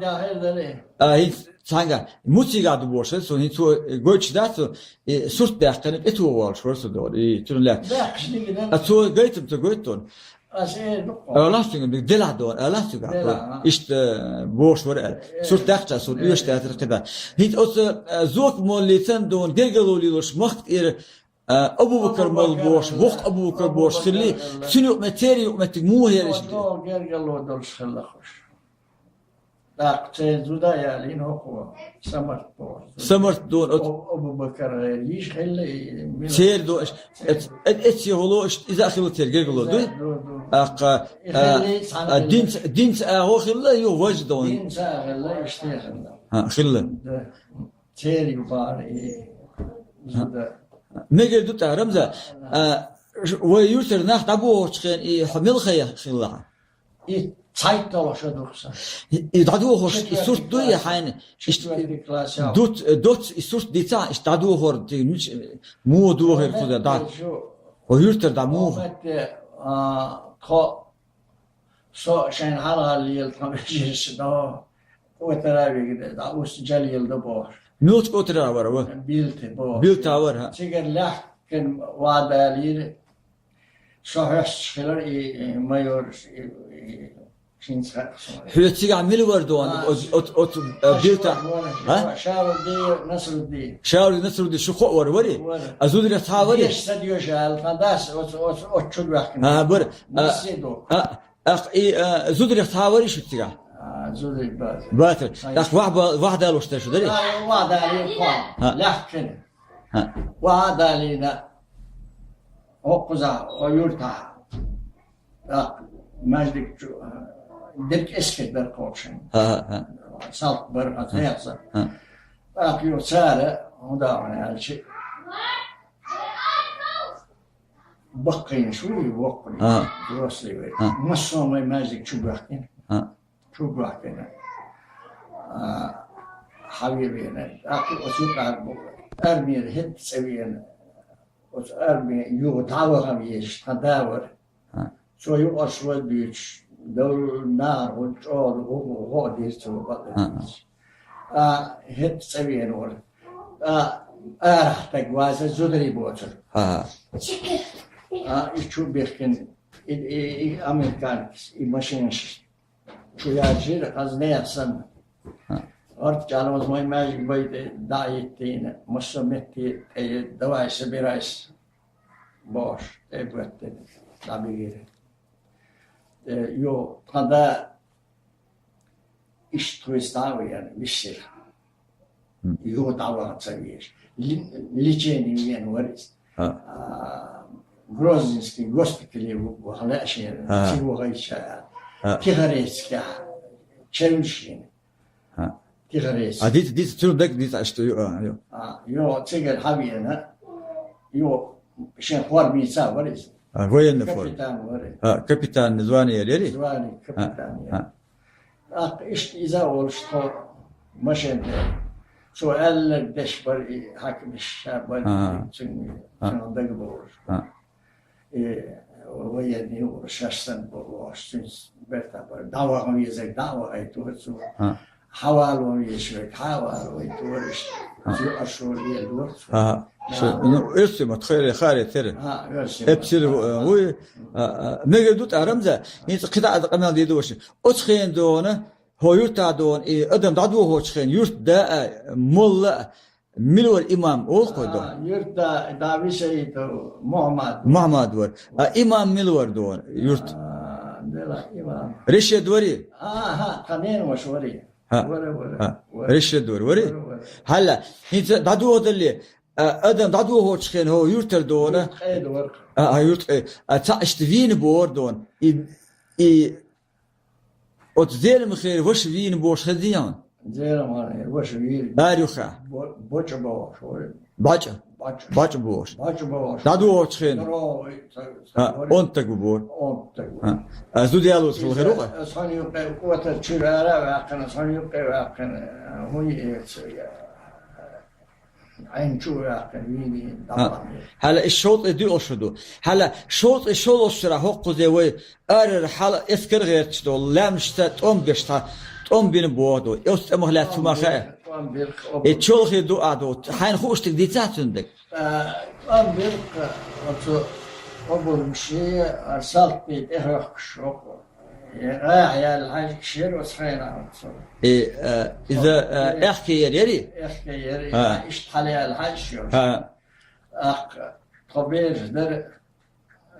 А, хӀинца цхьаьнгге, Муцигахь ду бохуш, со хӀинца цо гойтуш дац, цо, и сурт даьккхина, тӀе тохавоалуш вара со догӀун, и цуьнан лаьцна. А цо гайтам ца гойту тхуна? Аса эр ду-кх. Алахь цуьнга, делахь догӀун, алахь цуьнга. Делахь, а. Иштта, э, бохуш вара аьлла. Э, сурт даьккхича, суна, э, оьшуш даьтар кхидӀа. ХӀинца оцу, э, Зокъ-моллица догӀун гергарло лелош махка тӀера, а, Абу-Бакар-молла бохуш, воккха Абу-Бакар бохуш хилли, цуьнан юкъаметтиг, церан юкъаметтиг муха яра иза? ЧӀогӀа гергарло долуш хилла уьш. ТӀаккха церан зуда а ялийна хӀокхо, Самарт бохуш. Самарт дуна оцу. О-, Абу-Бакар гӀайра йиша хилла и, мила. Церан ду, эц-, эц-, эццехула, иш-, иза а хилла церан гергало, дуй? Ду, ду. ТӀаккха, и а, хилла, цхьана а, хилла. Динца, динца агӀо хилла, ю важа дуна. Динца а хилла, иштта а хилла. А, хилла. Да. Церан ю бахьара и зуда. Мегар ду тӀаккха, Рамзан, а, вай юьртара нах дӀабохучу хенахь и хьо мила хилла? И цхьайтталгӀа шо ду-кх сан. И, и дӀадохуш, и сурт дуй хьайна? Четвертый класс. Иштта доц, доц и сурт дийцахьа, иштта дӀадохор, ти мича, муха дохийра кхуза, дӀа? Хьо юьртара дӀа муха? А, тхо, со шайна хьалха лела тхан вежарша дӀо, кӀотара вигна, дӀа уьш Джалил ду бохуш. Муьлхачу кӀотара вара ва? Билта бохуш. Билта вара, хӀа. Цигара лаьхкина ваха далийра. Со хьоьстуш хилар и, и майораш, и, и, хӀинца хаьа суна. Хьоьца цигахь мила вара дуна, а, оцу, оцу, оцу, а, билта? Шаурди, а? Шаурди, Насрудди. Шаурди, Насрудди, шу кхоъ вара, вари? Вара. А зударий цхьа вари? Деша ца доьшу аьлла, тхан дас оцу, оцу, оцу чу ваьхкина. А, бара. А, массе ду. А, ах, и, а, зударий цхьа вари шу цигахь? А, зударий бац. Бац. Ай. ТӀаккха ваха ба-, ваха далуш тера шу дарий? А, ваха далийра тхо. А. Лаьхкина. ХӀа. Ваха далийна, хӀокхузахь, о юьртахь, тӀаккха маьждиг чу, дерг эскар дара кхочушан. ХӀа, хӀа, хӀа. Салт бара, хӀа, хӀа, тӀехьа. ХӀа. ТӀаккха ю цара, хӀун да хьуна аьлча, баккхийнаш ву и воккхули, хӀа, взрослый вай. ХӀа. Массо а вай маьждиг чу баьхкина. ХӀа. Чу баьхкина. А, хьаве вена. ТӀаккха оцу юкъара бу-, армера хӀетта цӀа вена. Оцу арме юха дӀаваха везаш тхан да вара. ХӀа. Цо юкъарш вара дуьйцуш, дов нахана гӀу чӀогӀа гӀу-, гӀу-, гӀо дира цо бакъ. ХӀа. А, хӀетта цӀа вена вара. А, арахь стаг ваза зударий боцура. ХӀа. А, и чу бихкина, и, и, и американец, и машинаш. Чу яьржира, хаза нехан санна. ХӀа. Орта чӀалоза вайн маьждиг бай тӀе дӀа а йиттийна, массо а метте тӀе, давай, собирайся, бохуш, тӀе а боьттина, дӀабигира. Э, йо, тхан да иштта хуьйцу дӀа а веана, виссира. Хм. Юха дӀаваха ца везаш. Ли-, лечение вена вара иза. А. А, Грозненский госпитале ву-, ваха лаьа шена, а, цига вахийтча аьлла. А. Тихорецкехь чевлла шена. А. Тихорецк. А, дица, дица, цуьнан дага дица, аьшта, ю-, а, ю. А, ю, цигара хьавена, ю, шен формица вара иза. А, военный форма. Капитан вара. А, капитан звание яра? Звание капитан яра. А. ТӀаккха иштта иза а волуш тхо машен тӀе. Цо аьлларг деш бара и хьаькамаш ша бара, ага, цуьнан, ага, цуьнан дага бовлуш. Ага. И военный вара, шаьш санна бовлуш, цуьнца бертахь бара. ДӀаваха везарг дӀа а вахийтора цо. Ага. Хьавала везаш верг хьа а вала вахийтора иштта. Ага. Цо а шо лелора цо. Ага. Шу, ну, оьрсийн ма-, тхайра, харе тера. А, оьрсийн ма-, эпсир, а, вуй, а, а, мегар ду тӀа, Рамзан, хӀинца кхидӀа а къамел дийду ваша. Оцу хенахь дуна, хьо юьртахь дуна, и адам дӀадохочу хенахь, юьртда а, молла а, мила вара имам, олу кхо дуна? А, юьртда, да, Висаитов Мухьаммад. Мухьаммад вара. А имам мила вара дуна, юьрт? А, дела имам. Решед вари? А, хӀа, тхан ненаваша вари. ХӀа. Вара, вара, хӀа, вара. Решед вара, вари? Вара, вара. Хьалла, хӀинца дӀадохадале, а, адам дӀадохочу хенахь хьо юьртара дуна? Юьрт къеда вара. А, а, юьрт къе-, а, цхьаъ иштта вийна бора дуна. И, и, оцу Зеламхера ваша вийна бохуш хезий хьуна? Зеламхера ваша вийна. Ара юххехь. Бо-, боча бохуш вара. БӀача? БӀача. БӀача бохуш. БӀача бохуш. ДӀадохочу хенахь? Здоровый, ца-, ца-, а, вара. Онтаг ву бора? Онтаг ву. А, а зуда ялоцу хила хир ву-кх? Иза, сан юкъе кӀотар чуьра ара а ваьккхина, сан юкъе а ваьккхина, хӀун йи эца я? Ӏайн чу а ваьккхина, вийна, а, дӀабахана. Хьала и шовзткъе доьалгӀа шо ду. Хьала шовзткъе шолгӀачу шарахь хӀокхузе вай арара хьала эскар гӀерташ долу, лаьмнашца тӀом беш цхьа, тӀом бина боху ду. И оцу тӀамах лаьцна хӀума хаьа? ТӀом бира, тӀом бира. И чолхе ду а ду. Хьайна хууш дерг дийцахьа цуьнан дага? А, тӀом бира, оцу обурмаший, а, салтий тӀехӀоьхкуш хӀокху. Э, гӀайгӀа яьлла хьаьжкӀаш яра оцу хенахь оцу. И, э, иза, э, э, аьхке яра, яри? Аьхке яра, а, иштта хьала яьлла хьаьжкӀаш йолуш. А. ТӀаккха тхо бераш дара,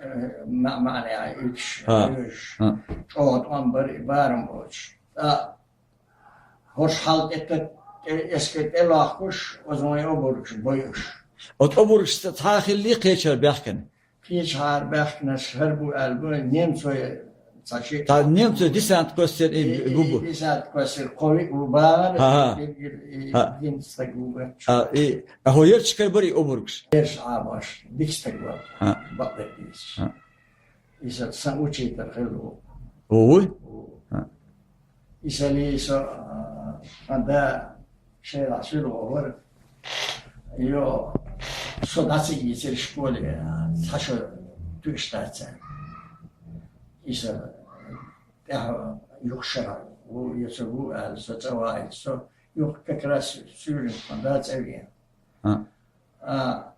э, ма-, маьӀне а уьдуш, а, оьшуш. А. ЧӀогӀа тӀом бара и барам боцуш. ТӀаккха ХӀорш хьал тӀе-, тӀе-, эскар тӀелохкуш, оцу вайн обаргаш бойуш. Оцу обаргаш цхьа хилли кхечара баьхкина. Кхечара баьхкинарш хӀара бу аьлла бу, немцой цхьа ши- Та немцой десант костер и, и, и, губу. Десант костер кхови у бара, Ха, ха. И, и, и Ха. Дин стаг губа. А, и, а хӀо ярча кар бари обаргаш. Ерш Ӏамаш, дик стаг бар. Ха. Бакъдер дийсаш. Ха. Иса сан учитель хилла ву. Ву? Ву. Ха. Иса ли со, а, анда шера сюр вар. Йо, со даци йицер школе, а, цхьа шо туьш даца. Иса тӀехьа юхшара ву, яца ву, а, со цӀавай, со юх как раз сюрин анда цӀаве. Ха. А,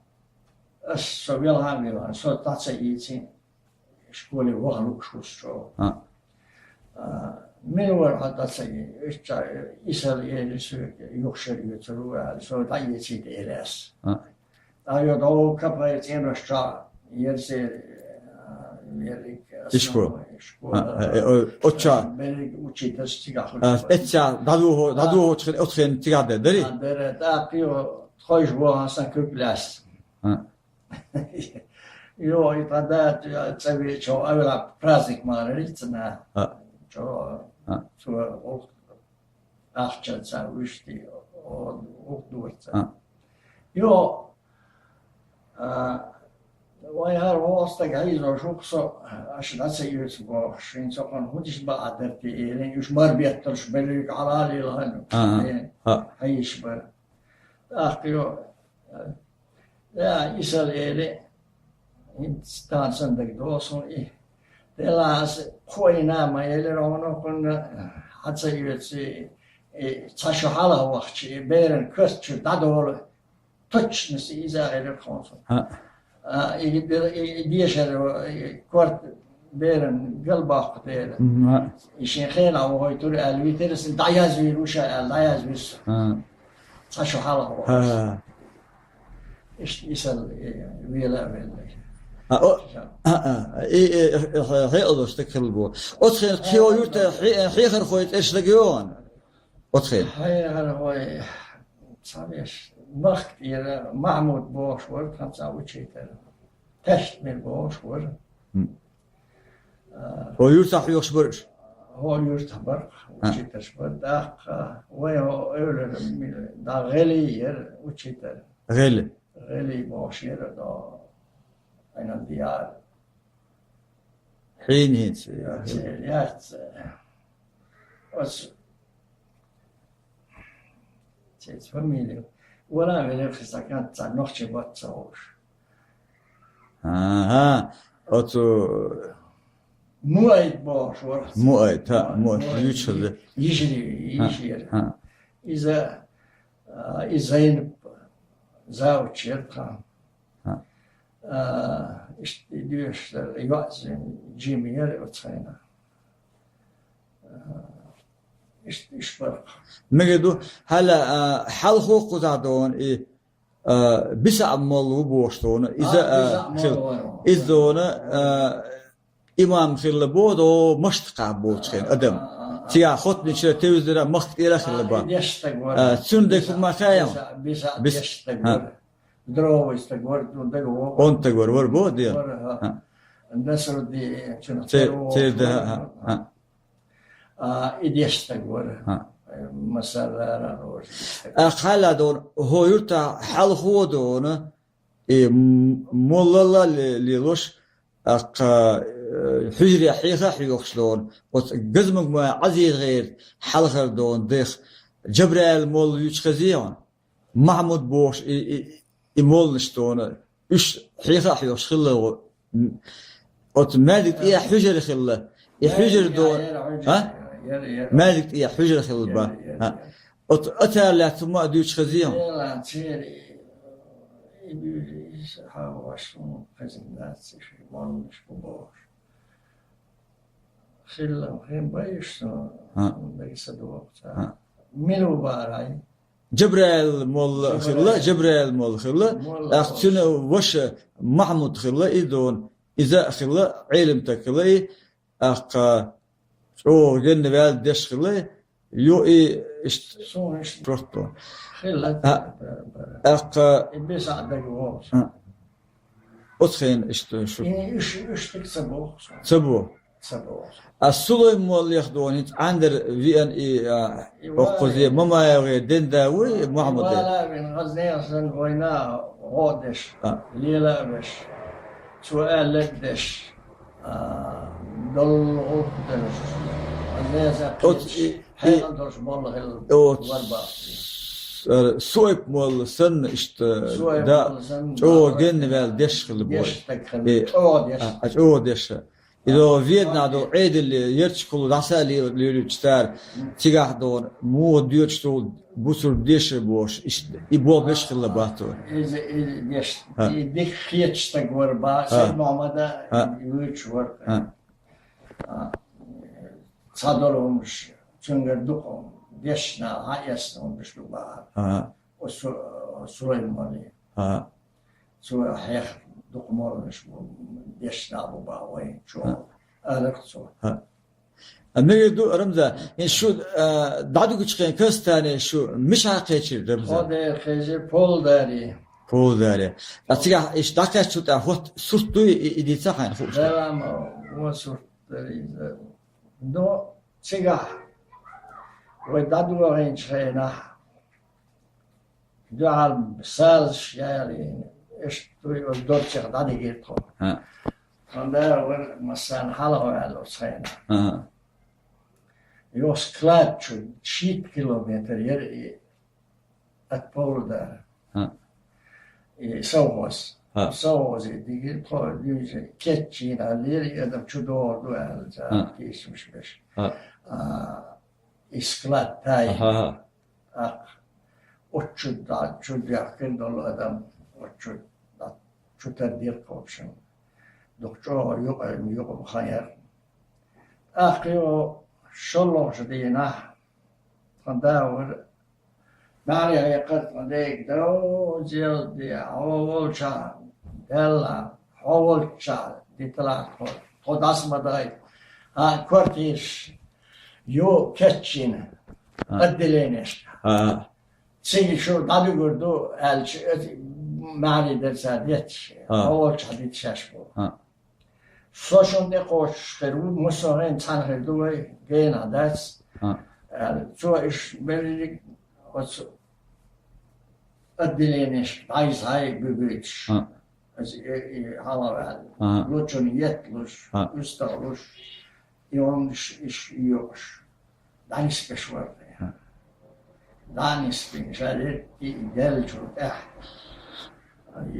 ас со велхьан велхьан, со даци йици. Школе ваха лууш ву со. А. А, мила вара хьо дӀа ца йи? Иштта, Исал эли соьга юхшар оьцур ву аьлла, со дӀаэцийта эли ас. А. ТӀаккха йо дӀо капай цӀенош чохь ерзер, а, ерриг Ишкол. Школа. А, э, э, о-, оццо. Берриг учительс цигахь хуьлуш А, бара. Эццо дӀадугӀу-, А. ДӀадугӀучу хи-, оцу хенна цигахь дара, дарий? А, дара, тӀаккха йо тхойш ваха сан куьг лаьцна. А. Йо, и тӀада цӀа веача, авела праздник мара рица на. А. Чо, А. Цо гӀуллакх ахча ца вуьшти, о, гӀуллакх дурца. А. Йо, а, вай хӀара вокху стаг хьийзош ву-кх со, аша дӀа ца оьцу бохуш, шайн цо кхана хӀун диш баа дара те элий, уьш мара бетталш берриг хьалалийла хьан. А, а. Э, А. Хьийзаш бара. ТӀаккха йо, я, Исал эли, хӀинца тахана сан дагадогӀу суна и. Делахь аса кхоъ йина ма элира хьуна, кхунна хьан ца оьцу, и цхьа шо хьалха вахча, и беран каст чуьра дӀадолу, точно са иза элира хьуна суна. А. А, и де-, и, и дешар, и корта беран галбаккха дела. Мгм, а. И шен хенахь вохуьйтура аьлла витира, сан дӀаязвийр ву ша аьлла, дӀаязвира со. А. Цхьа шо хьалха вахча. А. Иштта Исал, э, вела а велла. А, о, Ша. А, а, и, и, и, хье-, хьекъалош стаг хилла бу. Оцу хенахь кхин юрта хье-, хьехархой тӀе стаг йогӀана. Оцу хенахь. Хьехархой, ца веш, махка тӀера Махьмуд бохуш вара, тхан цхьа учитель. Тешнабир бохуш вара. Хм. А. ХӀо юртахь хьоьхуш бара уьш? ХӀо юртахь бара, А. Учительш бара. ТӀаккха вай хӀо эвлара, дӀа гӀели яра учитель. ГӀели. ГӀели бохуш яра, до Ӏинал дияр. Хьийна хӀинца. Яц, яц. Оцу, цец фамилия. Вала велер хи стакан ца нохчи бац ца хууш. Ага. Оцу Муайт бохуш вара. Муайт, ха, Муайт, Муайт. Юьч хаза. Йижри, Ха, йижри. Ха. Иза, а, и Зайнаб завуч яра тхан. Ха. А, иштта и доьшуш дара, йоӀ Зайнаб, Джим яра оцу хенахь. А, иштта, иштта бара. Мега ду, хьала, а, хьалхо кхузахь дона и, а, Бисаъ молла ву бохуш дона. Иза, А, а, Бисаъ молла хила. Вара. Иза дона, а, имам хилла боху, до Маштакъа бохучу хенахь адам. А, а, а. Цигахь хоттанчара тевзира махка тӀера хилла А, бан. И деш стаг вара. А, цуьнан декъ Бисаъ, ма хаьа. Бисаъ, Бисаъ Бис-, деш стаг ха. Вара. Здоровый стаг вара, ну, дага вогӀу. Он стаг вара, вара боху, де? Вара, ха. Ха. Насрудди, чуьнах Цер-, тера вогӀу цер да, вара. Ха, ха. А, и деш стаг вара. Ха. Масаллара вара стаг. А, хьала дона, хӀо юрта хьалхо дона, и м-, моллала ле-, лелош, аккха, э, хьуьжаре хьеха а хьоьхуш дона, оцу Газмаг ма Ӏазиз гӀерта хьалхара дона дех, Джабраил молла юьйцу хезий хьуна? Махьмуд бохуш и, и, и молланаш дона, уьш хьеха а хьоьхуш хилла гӀо-, м, оцу маьждиг тӀехь хьуьжар хилла. И хьуьжар дона, а? Маьждиг тӀехь хьуьжар хилла бан. А. Оцу ацара лаьцна хӀума а дуьйцуш хезий хьуна? Церан, церан и, и буьйса хьан ваша хӀума хезна дац, и ши молланаш бу бохуш. Хилла, хин байш со, А. Дай са доху ца. А. Мила ву бара хьайн? Джабраил молла хилла, Джабраил. Джабраил молла хилла. Молла Ах, цуьнан ваша Махьмуд хилла, и дона. Иза а хилла, Ӏелимтаг хилла, и, аккха, чӀогӀа генна ваьлла деш хилла, Ю и иштта Суна иштта шортто. Хилла. А, бара, бара. Аккха И беса дага вовс. А. Оцхен иштта шу. И уьш, уьш тик ца боху. Ца бо. Ца боху. А Сулайм моллех дона хӀинца Ӏандар виан и, а, И оккхузе вала. МамаевгӀе ден да вуй, И Мухьаммад? Вала вин гӀазнех сан вайна гӀо деш, А. Лела а веш. Цо аьлларг деш, а, долу гӀуллакх дерш. Ан деза Оц кхеташ, и, хьекъал долуш болла хилла Оц вар бахти. Ара, Суайп молла санна иштта, Суайп да, молла санна, чӀогӀа да, генна ваьлла деш хилла бой. Деш стаг хилла, Э, чӀогӀа деш. А, а, чӀогӀа деш. И до ведна до Ӏедалле, ярча кхулу дӀаса ле-, лелуьйтуш цара, цигахь догӀун, муха доьчуш долу бусург деша бохуш, иштта, и боху беш хилла баттора. Иза, иза деш, Ха. И дика хеташ стаг вара бах, Ха. Сайд Мухьаммада Ха. Вуьйцуш вара. Ха. А, цхьадолу хӀумаш, цуьнгара дукха хӀума, дешна, хьан эсна хӀумаш ду бахара. Ха. Оцу, Сулаймане. Ха. Цо хьех дукха молланаш бу, дешна бу бах вайн чу. Ха. Аларх цо. Ха. А мегар ду, Рамзан, хӀинца шу, а, дӀадуьгучу хен кастане шу мичахь кхечира, Рамзан? Тхо дера кхечира Полдаре. Полдаре. Ткъа цигахь иштта дӀакхаьччул тӀаьхьа хӀотта сурт дуй, и, и дийца хьайна хууш? Дала ма, вон сурт дара иза. Но цигахь вай дӀадохийначу хенахь, дуьхьал сазаш яьлла, иштта вай оцу дорцех дӀадигира тхо. ХӀаъ. Тхан да вара массарна хьалха ваьлла оцу хенахь. ХӀаъ. Йо, склад чу шийтта километр яра и от Павлодара. ХӀаъ. И совхоз. ХӀаъ. Совхозе дигира тхо, дуьйна кечйина аьллера, и адам чу догӀур ду аьлла, ца ХӀаъ. Кийсамаш беш. ХӀаъ. А, и склад тай. ХӀаъ, хӀаъ. ТӀаккха оцу чу дӀа-, чу дехкина долу адам, оцу чу дӀа-, чу тардира кхобушан. Дукха чӀогӀа юкъа-, юкъа хан яра. ТӀаккха йо шолгӀачу дийнахь тхан да вара, маьхьарий хьекхара тхан дега, дозел де, хьо волчохь даьлла, хьо волчохь диталахь тхо, тхо дӀаса ма дай. ХӀаъ, квартираш ю кечйина, ХӀаъ. Отделенешка. ХӀаъ. Цига шу дӀадуьгур ду аьлча, оцу маьхьарий дара цара детташ, ХӀаъ. Хьо волчохь дита шаьш бу. ХӀаъ. Со шуна тӀекхочуш хир ву, массо а хӀайна цхьаьна хир ду вай, генахь дац, ХӀаъ. Аьлла. Цо иштта берриг оцу отделенешка дӀайса хьай буьгуьйтуш. ХӀаъ. Аса и, и хьалаваьлла. ХӀаъ. Лучун етталуш, ХӀаъ. УьстагӀлуш, и хӀуманаш иш йокъуш. ДӀанисбеш вара тхе. ХӀаъ. ДӀанисбина, ша дерриг и деллачул тӀаьхьа.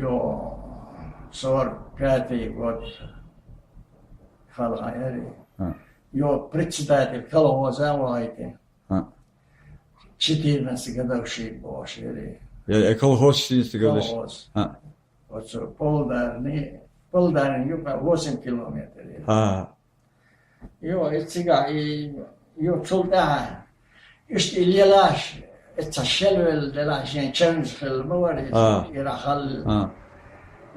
Йо, сорок пятый год хала яри. ХӀаъ. Йо, председатель колхоза вахийтина. ХӀаъ. Четырнадцать годовщина бохуш яри. Я, я, колхоз четырнадцать годовщина. Колхоз. ХӀаъ. Оцу Полдарни, Полдарни юкъа восемь километр яри. ХӀаъ. Йо, и цигахь, и, йо, цул тӀаьхьа, иштта и лелаш, и ца шелвелла делахь, шен чевнаш хилла ма вара иза, ХӀаъ. Ира хала ХӀаъ.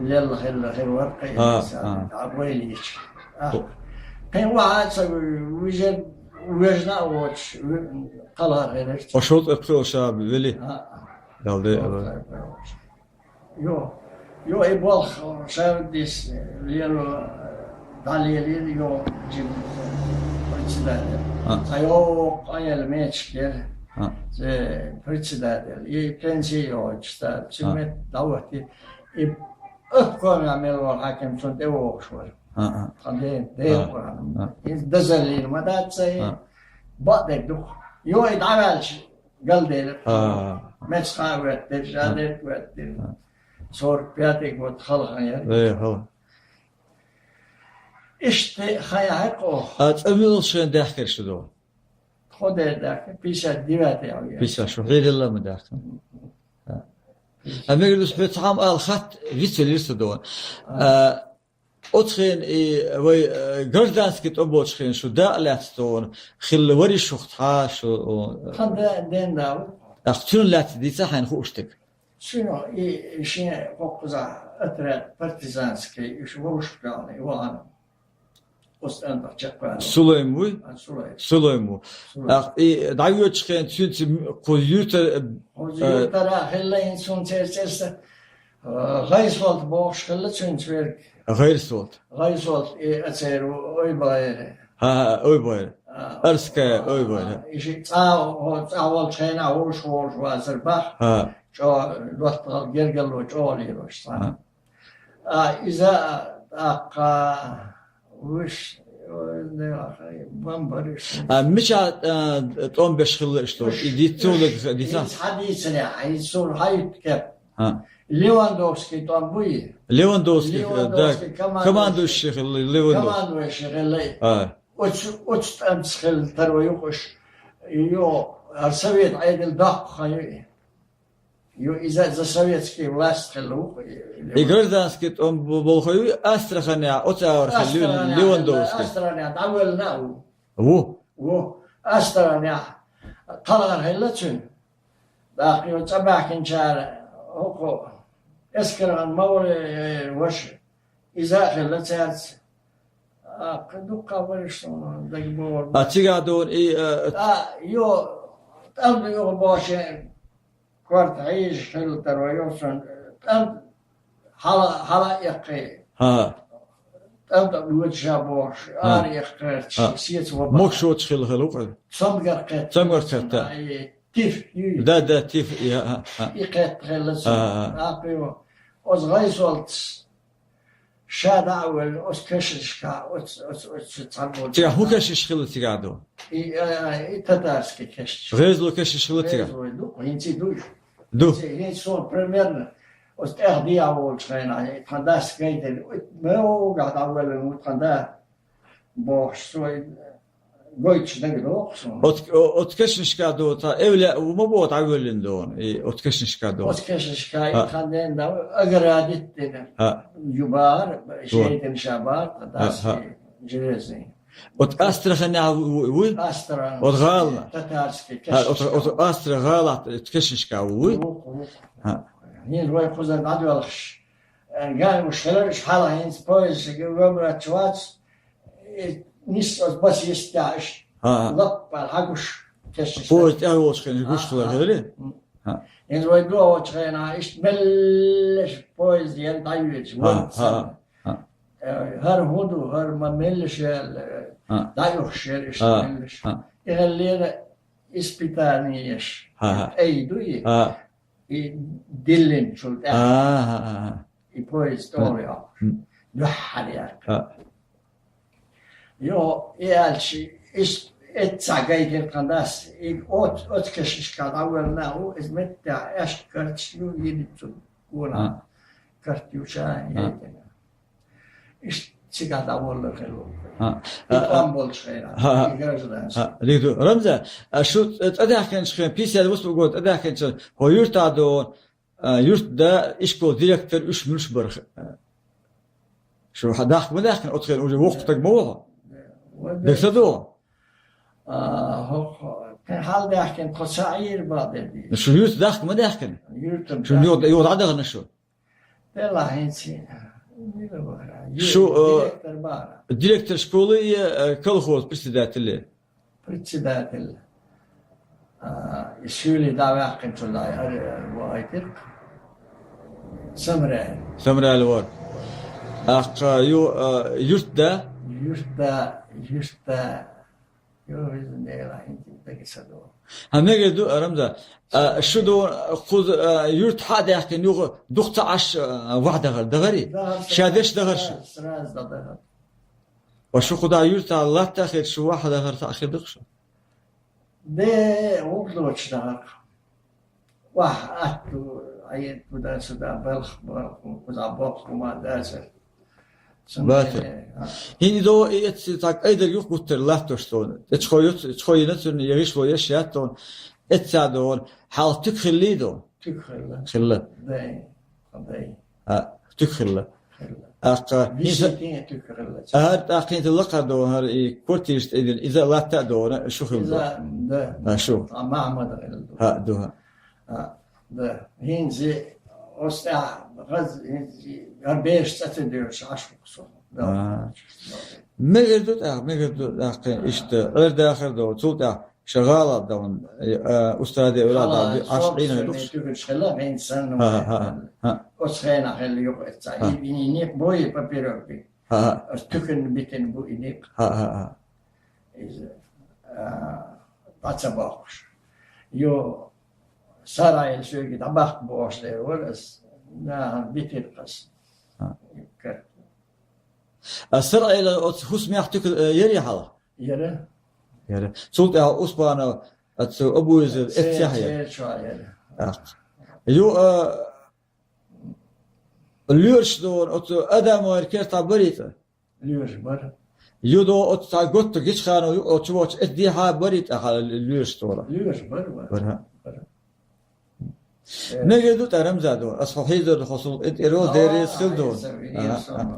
Лелла хилла хир вара кхин, ХӀаъ, иза, ХӀаъ. А, вай лийча. А, Хо- кхин ваха а ца вижар, вежна а воцуш, ви-, кхалха хилар. Ошо тӀе пхиъ ша вели. ХӀаъ. Далде, Ошо ала. ТӀе пхиъ воцуш. Йо, йо, и болх шаьрдис лело, дӀалелийна, йо, жим председатель. А. Цхьа йоккха къаелла мечик яра. А. Цу председатель. И пенсий йолчу ста, цу А. Мет дӀавахти. И обкомехь мел волу хьаькам цунна тӀе вогӀуш вара. А, а. Тхан ден, ден А. Къуръан. А. И дазаллина ма дац цай. А. Бакъдерг ду-кх. Йо, и дӀаваьлча, галдела. А. Мецха а веттира, А. Жадерг веттира. А. Сорок пятый год халхана яра. Э, хала. Иштта хая хьекъо. А цӀа муьлш шайн даьхкира шу ду? Тхо дер даьхкира, пятьдесят девятый гӀо яра. Пятьдесят, шу хьерилла ма даьхкира. А. А мегар ду хьоьца хьама ала хатта вицвелира со ду. А. А, Оцу хенахь и вай, э, гражданский тӀом болчу хенахь шу дакъа лаьцна тхуна хилла варий шух цхьа шу, э, Тхан да-, ден да ву. ТӀаккха цуьнан лаьцна дийца хьайна хууш дерг? Цуьнан и, и шен кхоккхузахь отряд партизанский, уьш вовшахтоьхна, и вахана. Къустан чакхваьнна. Сулайм вуй? А, Сулайм. Сулайм ву. Сулайм. Ах, и дӀавоьдучу хенахь цуьнца кху юьртара, кху э, юьртара хилла хӀинца суна церан цӀерца, э, ГӀайсолт бохуш хилла цуьнца верг. ГӀайсолт. ГӀайсолт, и а церан ву, Ойбагьера. ХӀа, хӀа, Ойбагьера. А, Арская а, Ойбагьера. И ши цӀа, хӀо, цӀа волчу хенахь вовшах волуш вацара бах. ХӀа. ЧӀо-, лоттагӀалла гергарло чӀогӀа лелош цхьа. ХӀа. А, иза тӀаккха вуьш, ой, не, бамбариш. А, мича, а, тӀом беш хилла иштта? И диццо лаг, дица? Иза хьадийцарехь, иза суна хьаюьту кеп. А. Левандовский тӀом буй? Левандовский, Левандовский да, командующий. Командующий хилла, Левандовский. Командующий хилла. А. Оцу, оцу тӀамца хилла таро юкъуш. Йо, хӀара совет Ӏедал доккха хан ю и. Ю иза за советский власть хилла ву, и И гражданский тӀом бо-, болу хой ву Астраханехь, оцу агӀор хилла Астраханехь, Левандовский. Астраханехь дӀавоьллина а ву. Ву? Ву. Астраханехь кхалхар хилла цуьнан. ТӀаккха йо цӀа баьхкинчара хӀокху эскаран ма вара ваша. Иза а хилла цаьрца. А, кхин дуккха вараш суна дагабогӀур бу. А цигахь дуьйна и, а, А, йо, тӀам ду юха бохуш, корта хьийжа хилла таро йо суна, тӀам хьала, хьала а эккхий. ХӀа. ТӀам тӀа лоьцуш а бохуш, ХӀа. Ара эккхарча, ХӀа. Сеца ваба. Мокшочу хилла хилла ву кхуьнан. Цамгар кхетта. Цамгар кхетта. А, и тиф юй. Да, да, тиф, и, хӀа, хӀа. И кхетта хилла цуьнан. ХӀа, хӀа, хӀа. ТӀаккха йо, оцу ГӀайсолтас Ша дӀа а ваьлла, оцу кешнашкахь, оцу, оцу, оцу цхьаболчу Цигахь хӀун кешнаш хилла цигахь ду? И, а, и татарский кешнаш. ГӀезалой кешнаш хилла цигахь? ГӀезалой ду, хӀинца и ду. Ду. ХӀинца, хӀинца суна примерно, оцу тӀех дехьа волчу хенахь, и тхан дас гайтина, оцу мегӀугахь дӀавоьллина ву тхан да. Бохуш, со и гойтуш дага доху суна. Оцу, о-, оцу кешнашкахь ду, цхьа эвлаъ ву ма боху дӀавоьллина дуьйна, и оцу кешнашкахь ду. Оцу кешнашкахь и А. тхан ден да, оградить дина. А. Ю бахара, Вон. Шайтан ша бахара, тхан дас А, а. и железный. Оцу Астраханехь ву-, ву-, вуй? Астрахань. Оцу гӀалана? Татарский А, оцу, кешнашкахь. Оцу Астрахань гӀалахь оцу кешнашкахь ву, вуй? Ву, ву. А. ХӀинца вай кхузара дӀадоьлхуш, э, ган уьш хилараш хьалха хӀинца поездашка вабрачу вац, э, нисса оцу бас йистехь уьш А, а. лаппал хьагуш кешнаш Поезд тӀехь йолчу хенахь гуш А, хилар а. хиларий? М. А. ХӀинца вай догӀучу хенахь иштта меллаша поезд ян дӀайоьдуш, А, ван а, санна. а, а. Э, хӀара хӀун ду, хӀара ма меллаша яьлла, э, А. дӀаюхуш яра иштта А, меллаша. а. И хиллера испытание еш. А, а. Эй, ду и? А. И диллинчул тӀаьхьа. А, а, а, а. И поезд М. тӀора йоккхуш. М. Дуьххьара яьркхи. А. Йо, и аьлча, иш эццахь гайтира тхан дас, и оц-, оцу кешнашкахь дӀавоьллина а ву, иза меттехь аьшка карчаш ю, йина цу гонахь А. карт ю ша, А. яйтина. Иштта цигахь дӀаволлар хир ву. А. И А, а. тӀом болчу хенахь, А, а. и гражданский. А, Рамзан, а шу тӀадаьхкинчу хенахь, пятьдесят восьмой год тӀадаьхкинчу хенахь, хӀо юьртахь ду, а, юьртда ишкол директор уьш муьлш бара? Шу хьан дахка ма даьхкина, оцу хенахь уже воккха стаг ма ву хьо. Дерг са ду? А, хӀокху, кхин хьалдаьхкина тхо ца Ӏийра бакъдерг дийца. Шу юьртахь дахка ма даьхкина? Юьртахь Шу юха, юха дӀадахана шу? Делахь хӀинца. Шу, э, директор бара. Директор школы и, э, колхоз председатель? Председатель. А, и суьйли дӀаваьккхинчул а, ари, вахийтира. Самрел. Самрел вара. Ахка ю, э, юьртда? Юьртда, юьртда. Йо, везан Дела, хӀинца дага ца ду. Хьан мегар ду, Рамзан? А, шу ду, кхуза, а, юьртахь а даьхкина юха дукха ца Ӏаш, а, вахьа дахар, дахарий? Дахар, Ша деш дахар шу? Сразу, сразу дахар. Ва шу кху дӀа юьртахь латта а хир, шу вахьа дахар цхьаъ хир ду-кх шу? Де, вугдочу дахар. Вахь, атта ду, Ӏен туда-сюда, балха, балха, кхузахь боккха хӀума дацара. Цунна Бацара. Э, а. ХӀинца и до, и эцци цхьа кӀайдерг юха гуттар латтош цунна. Эцхо юц, эцхо йина цунна, я гӀишло еш яц цунна. Эццахь до, хьалха туька хиллий до? Туька хилла. Хилла. Дай, дай. А, туька хилла. Хилла. Аккха, Виситин туька хилла. А, тӀаккха хӀинца лакхара до, хӀара и квартираш тӀедина, иза латта а до, шу хилла. Иза, да. А, шу. А, Махьмад хилла. А, ду, а. А, да. ХӀинца, оцу тӀехь, хаза, хӀинца, хӀара бераш цӀа ца девлаш, Ӏаш ву со. Да. А. Мегар ду тӀаккха, мегар ду тӀаккха, иштта, Ӏер дахар ду, цул тӀаккха ша гӀалат ду, э, устаде ура да, Хала, Ӏаш сок Ӏийна сой дукхаш. Тугаш хала, гӀин сан, ХӀа, ХӀа, ХӀа, ХӀа. Оцхена хала юкъ эца. ХӀа. И, и никъ бой поперёк би. ХӀа, ХӀа. Ас тукен битен бу и никъ. ХӀа, ХӀа, ХӀа. Из, а, паца бахуш. Ю сарайла сёги дабахт бош дер вар, ас на битен къас. ХӀа. Кар. А сарайла оц хӀусамехь туькал, э, яри хьалха? Яра. Яра. Цул тӀаьхьа Успанов, оцу Абу Язид, Се-, эццехь яра. Се чуа яра. Ах. Ю, э, лоьраш дора, оцу Адамовер кертахь барий цӀа? Лоьраш бара. Ю до оцу цхьа готта гичханов ю, оцу вочу эццехь барий тӀаккха лоьраш дора? Лоьраш бара, бара. Бара. Бара. Э. Мегар ду тӀа, Рамзан, ду. Ас хьо хьийзор ду, хьо суна тӀе тӀеро, Дела реза хила ду. Ага, ага.